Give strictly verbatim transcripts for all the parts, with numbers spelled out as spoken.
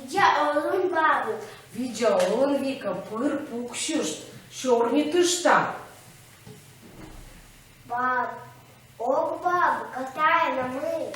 Видза олан, бабук. Видза олан, Вика, пыр пуксьышт, сёрнитыштам. Баб, ок, бабук, а тайӧ на мый?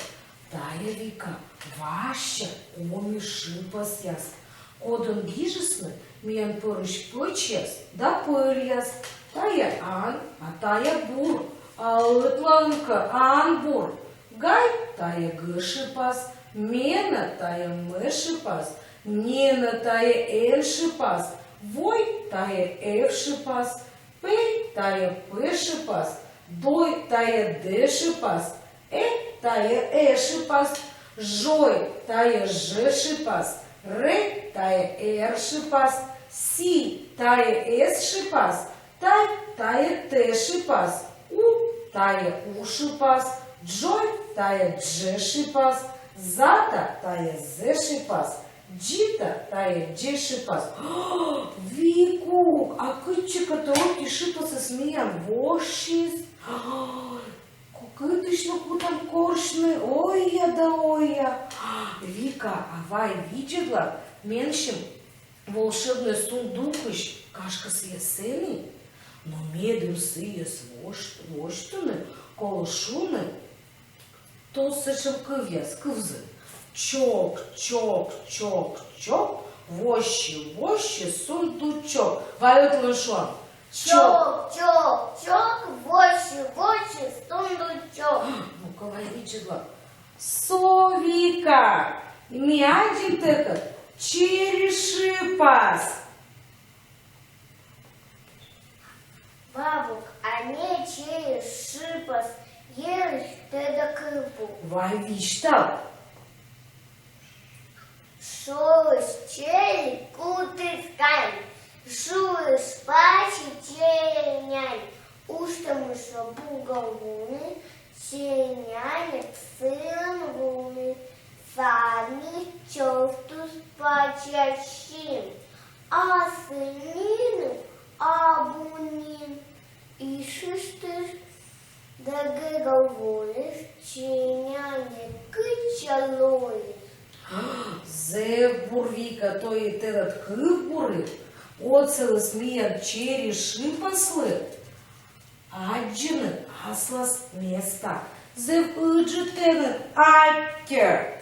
Тайӧ, Вика, важся коми шыпасъяс, кодӧн гижисны миян пӧрысь пӧчьяс да пӧльяс. Тайӧ ан, а тайӧ бур, а ӧтлаын кӧ — анбур. Гай — тайӧ г шыпас, мена — тайӧ м шыпас, нена — тайӧ н шыпас, вой — тайӧ ф шыпас, пей — тайӧ п шыпас, дой — тайӧ д шыпас, э — тайӧ э шыпас, жой — тайӧ ж шыпас, ре — тайӧ р шыпас, си — тайӧ с шыпас, тай — тайӧ т шыпас, у — тайӧ у шыпас, джой — тайӧ дж шыпас, зата — тайӧ з шыпас, дзита — тайӧ дз шыпас. Викук, а кытчӧкӧ ӧти шыпасыс миян вошйис. Кытысь нӧ кутам корсьны, ой-я да ой-я. Вика, а вай видзӧдлам менсьым волшебнӧй сундукысь, гашкӧ, сійӧ сэні. Но медым сійӧс вось-, восьтыны, колӧ шуны тосӧ сэтшӧм кывъяс, кывзы. Чок, чок, чок, чок, воссьы, воссьы сундучок. Вай ӧтлаын шуам. Чок, чок, чок, воссьы, воссьы сундучок. Ну-ка, вай видзӧдлам. Со, Вика, ми аддзим тэкӧд чери шыпас. Бабук, а ме чери шыпас йылысь тӧда кывбур. Вай висьтав. Шӧрысь чери кутіс кань, шуис пачи чери нянь: уджтӧмысь бур гӧгӧр вуны, чери няньӧс сылӧн вуны. Сарнис, чӧвтіс пачи син, а сы нинӧм абу нин. Ишиштіс да гӧгӧрвоис, чери няньӧс кытчӧ лоис. Зэв бур, Вика, то и тэнад кывбурыд. Отсаліс миян чери шыпаслы аддзыны аслас места. Зэв ыджыд тэныд аттьӧ.